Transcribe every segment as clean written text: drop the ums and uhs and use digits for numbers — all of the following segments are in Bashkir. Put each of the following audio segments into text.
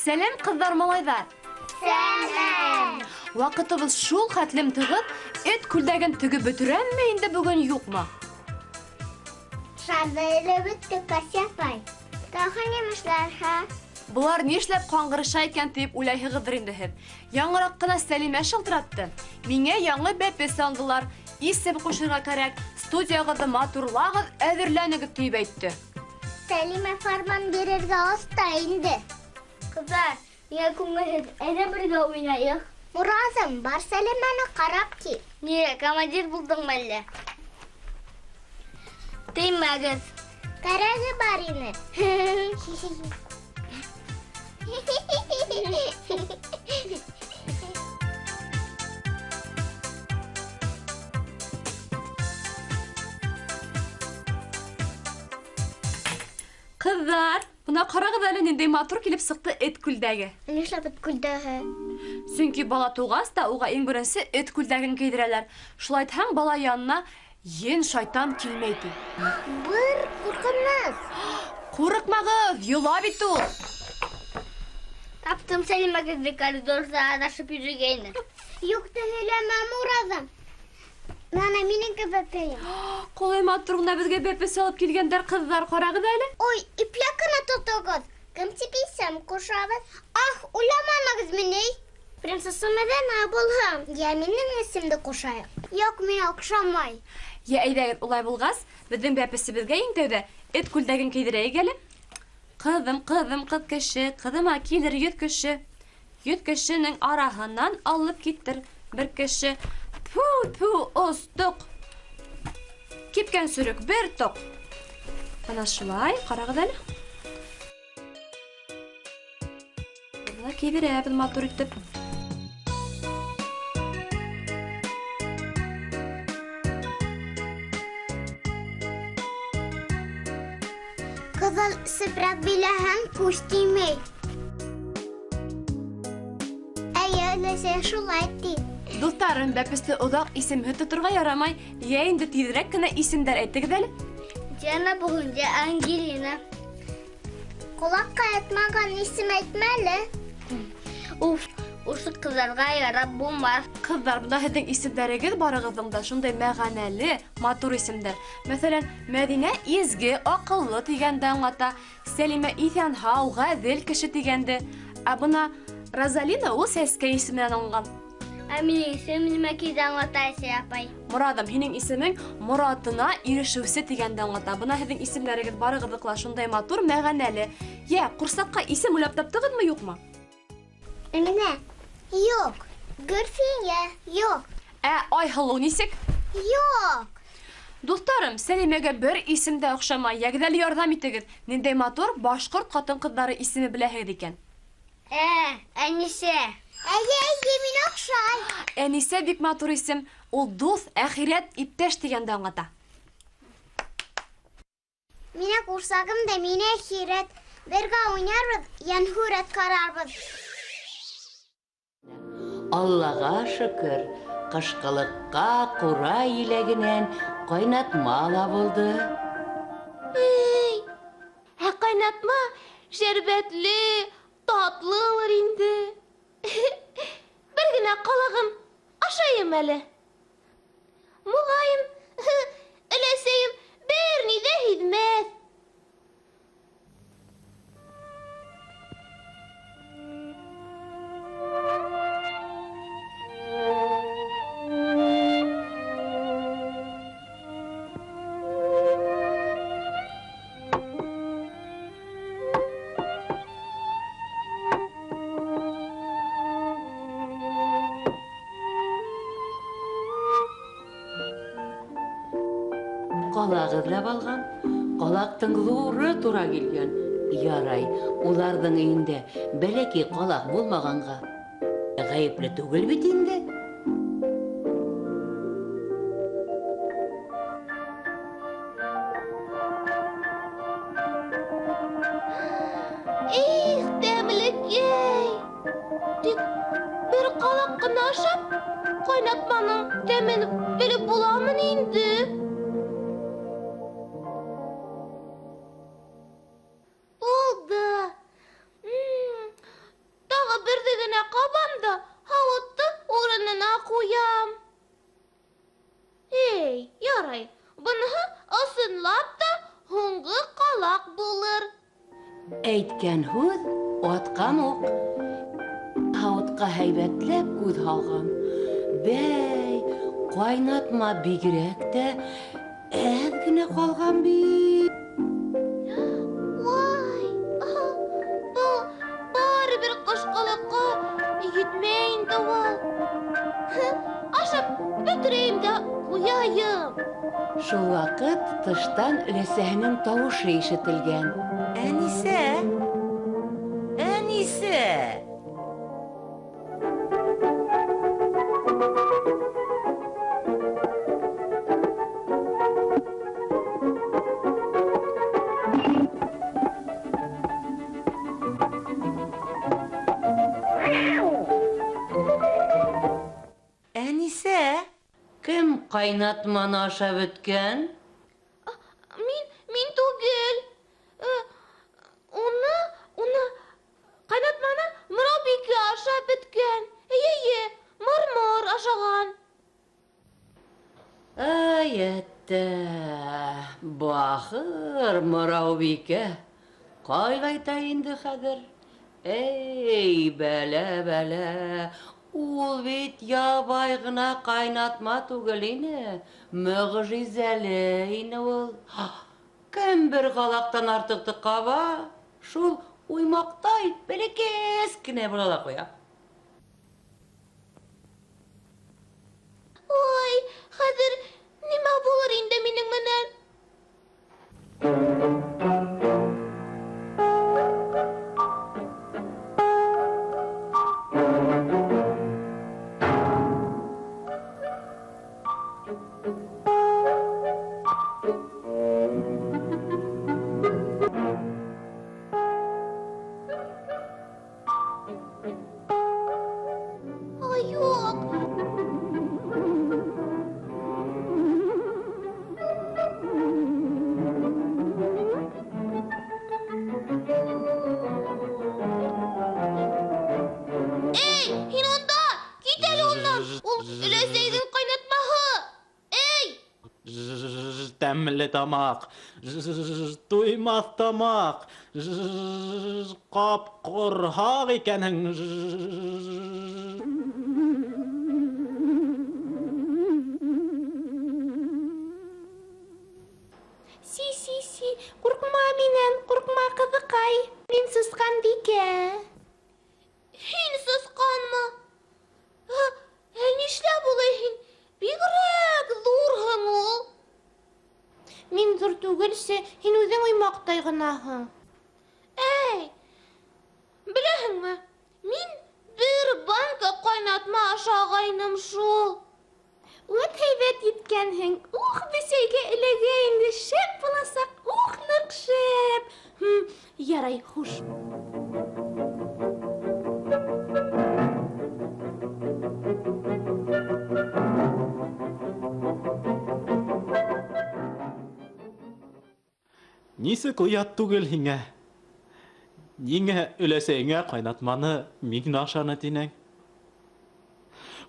Сәләм, ҡыҙҙар, малайҙар. Сәләм. Ваҡытыбыҙ шул хәтлем тығыҙ, эт күлдәген тегеп бөтөрәмме инде бөгөн, юҡмы? Шарҙы элеп бөттөк, Кася апай. Тағы нимә эшләрһә? Былар нишләп ҡаңғырыша икән тип уйлайһығыҙҙыр инде һеҙ. Яңыраҡ ҡына Сәлимә шылтыратты. Миңә яңы бәпес алдылар. Исем ҡушырға кәрәк. Студияғыҙҙы матурлағыҙ, әҙерләнегеҙ тип әйтте. Сәлимә фарман бирергә оҫта инде. Ҡыҙҙар, миңә күңелһеҙ, әйҙә бергә уйнайыҡ. Муразым, бар Сәлимәне ҡарап кил. Ниңә, командир булдыңмы әллә? Теймәгеҙ. Кәрәге бар ине. Ҡыҙҙар, бына ҡарағыҙ әле, ниндәй матур килеп сыҡты эт күлдәге. Нишләп эт күлдәге? Сөнки бала тыуғас та уға иң беренсе эт күлдәген кейҙерәләр. Шулай итһәң, бала янына ен шайтан килмәй ти. Бер ҡурҡыныс. Ҡурҡмағыҙ, йола бит ул. Таптым Сәлимәгеҙҙе коридорҙа аҙашып йөрөгәйне. Юҡты һөйләмә, Мураҙым. Нана, минең бәпәйем. Ҡалай матур ғына беҙгә бәпес алып килгәндәр, ҡыҙҙар, ҡарағыҙ әле. Ой, ипләп кенә тотоғоҙ. Кем тип исем ҡушабыҙ? Ах, уйламанығыҙ мине. Принцесса Мәҙәнә булһын. Йә, минең исемде ҡушайыҡ. Юҡ, миңә оҡшамай. Йә, әйҙәгеҙ, улай булғас, беҙҙең бәпесебеҙгә иң тәүҙә эт күлдәген кейҙерәйек әле. Ҡыҙым, ҡыҙым, ҡыҙ кеше, ҡыҙыма килер 100 кеше. 100 кешенең араһынан алып китер бер кеше. Тфү, тфү, остоҡ. Кипкән сөрөк бер тоҡ. Бына шулай, ҡарағыҙ әле. Бына кейҙерәбеҙ матур итеп. Ҡыҙыл сепрәк биләһәң, күҙ теймәй. Эйе, өләсәй шулай ти. Дуҫтарым, бәпесте оҙаҡ исемһеҙ тоторға ярамай. Йә инде тиҙерәк кенә исемдәр әйтегеҙ әле. Диана бөгөн дә Ангелина. Ҡолаҡҡа ятмаған исем әйтмә әле. Уф, ошо ҡыҙҙарға ярап булмаҫ. Ҡыҙҙар, бында һеҙҙең исемдәрегеҙ барығыҙҙың да шундай мәғәнәле, матур исемдәр. Мәҫәлән, Мәҙинә изге, аҡыллы тигәнде аңлата. Сәлимә иҫән-һау, ғәҙел кеше тигәнде. Ә бына Розалина ул сәскә исеменән алынған. Ә минең исемем нимә тигәнде аңлата, Әсәй апай? Морадым, һинең исемең моратына ирешеүсе тигәнде аңлата. Бына һеҙҙең исемдәрегеҙ барығыҙҙыҡы ла шундай матур, мәғәнәле. Йә, ҡурсаҡҡа исем уйлап таптығыҙмы, юҡмы? Әминә, юҡ. Гөлфиә, юҡ. Ә Айһылыу нисек? Юҡ. Дуҫтарым, Сәлимәгә бер исем дә оҡшамай. Йәгеҙ әле, ярҙам итегеҙ. Ниндәй матур башҡорт ҡатын-ҡыҙҙары исеме беләһегеҙ икән? Әнисә. Әйе, әйе, мин оҡшай. Әнисә бик матур исем. Ул дуҫ, әхирәт, иптәш тигәнде аңлата. Мине ҡурсағым да мине әхирәт. Бергә уйнарбыҙ, йәнһүрәт ҡарарбыҙ. Аллаға шөкөр, ҡышҡылыҡҡа ҡура еләгенән ҡайнатма ла булды. Эй, ә ҡайнатма шәрбәтле, татлылыр инде. Бер генә ҡалағым ашайым әле. Моғайын, өләсәйем бер ни ҙә һиҙмәҫ. Ҡалаҡ эҙләп алған, ҡалаҡтың ҙуры тура килгән. Ярай, уларҙың өйөндә бәләкәй ҡалаҡ булмағанға ғәйепле түгел бит инде. Их, тәмлекәй! Тик бер ҡалаҡ ҡына ашап, ҡайнатманың тәмен белеп буламы ни инде? Булды. Быныһы ысынлап та һуңғы ҡалаҡ булыр. Әйткән һүҙ атҡан уҡ. Һауытҡа һәйбәтләп күҙ һалған. Бәй, ҡайнатма бигерәк тә әҙ генә ҡалған бит. Вай, был барыбер ҡышҡылыҡҡа етмәй инде ул. Ашап бөтөрәйем дә ҡуяйым. Шул ваҡыт тыштан өләсәһенең тауышы ишетелгән. Әнисә! Әнисә! Әнисә! Кем ҡайнатманы ашап бөткән? Мин түгел. Уны ҡайнатманы Мыраубикә ашап бөткән. Эйе, мыр-мыр ашаған. Ай, әттә, бахыр Мыраубикә. Ҡайҙа инде хәҙер? Эй, бәлә, бәлә. Ул бит ябай ғына ҡайнатма түгел ине, мөғжизәле ине ул. Кем бер ҡалаҡтан артыҡты ҡаба, шул уймаҡтай бәләкәс кенә була ла ҡуя. Ой, хәҙер нимә булыр инде минең менән? Тәмле тамаҡ, туймаҫ тамаҡ, ҡап-ҡорһаҡ икәнһең. Си-си-си, ҡурҡма минән, ҡурҡма, ҡыҙыҡай. Мин сысҡанбикә. Һин сысҡанмы? Ә нишләп улай һин? Бигерәк ҙурһың ул. Мин ҙур түгелсе, һин үҙең уймаҡтай ғынаһың. Эй, беләһеңме, мин бер банка ҡайнатма ашағайным шул. Үт һәйбәт еткәнһең. Ух, бесәйгә эләгә инде, шәп буласаҡ, ух, ныҡ шәп. Ярай, хуш. Нисек оят түгел һиңә? Ниңә өләсәйеңә ҡайнатманы мин ашаны тинең?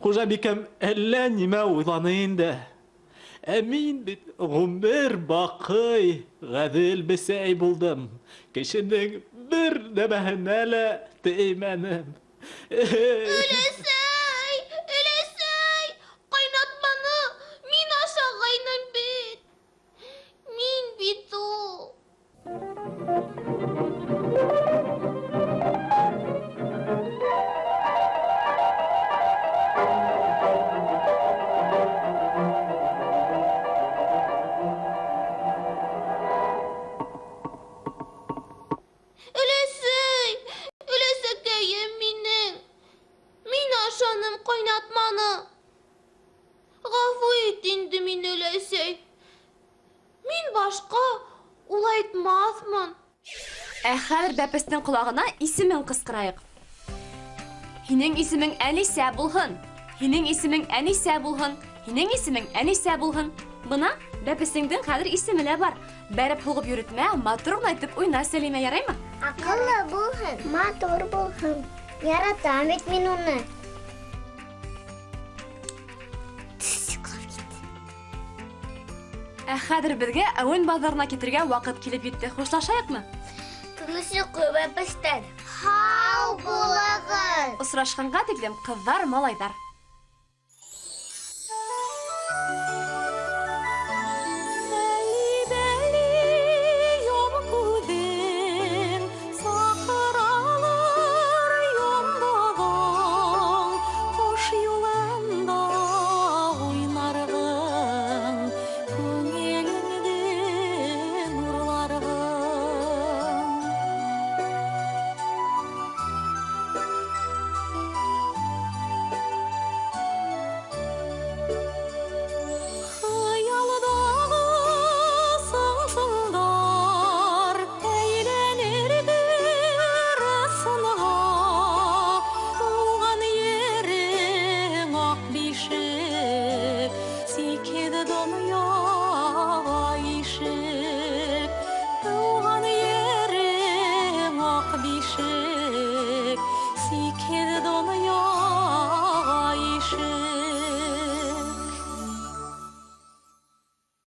Хужабикәм әллә нимә уйланы инде. Ә мин бит ғүмер баҡый ғәҙел бесәй булдым. Кешенең бер нәмәһенә лә теймәнем. Өләсәй, өләсәй, ҡайнатманы мин ашағайным бит. Мин бит ул. Өләсәй, өләсәкәйем минең. Мин ашаным ҡайнатманы. Ғәфү ит инде мине, өләсәй. Мин башҡа улай итмәҫмен. Ә хәҙер бәпестең ҡолағына исемен ҡысҡырайыҡ. Һинең исемең Әнисә булһын. Һинең исемең Әнисә булһын. Һинең исемең Әнисә булһын. Бына бәпесеңдең хәҙер исеме лә бар. Бәреп һуғып йөрөтмә, матур ғына итеп уйна, Сәлимә, яраймы? Аҡыллы булһын, матур булһын. Яратам бит мин уны. Ә хәҙер беҙгә әүен баҙарына китергә ваҡыт килеп етте. Хушлашайыҡмы? Тыныс йоҡо, бәпестәр. Һау булығыҙ! Осрашҡанға тиклем, ҡыҙҙар, малайҙар.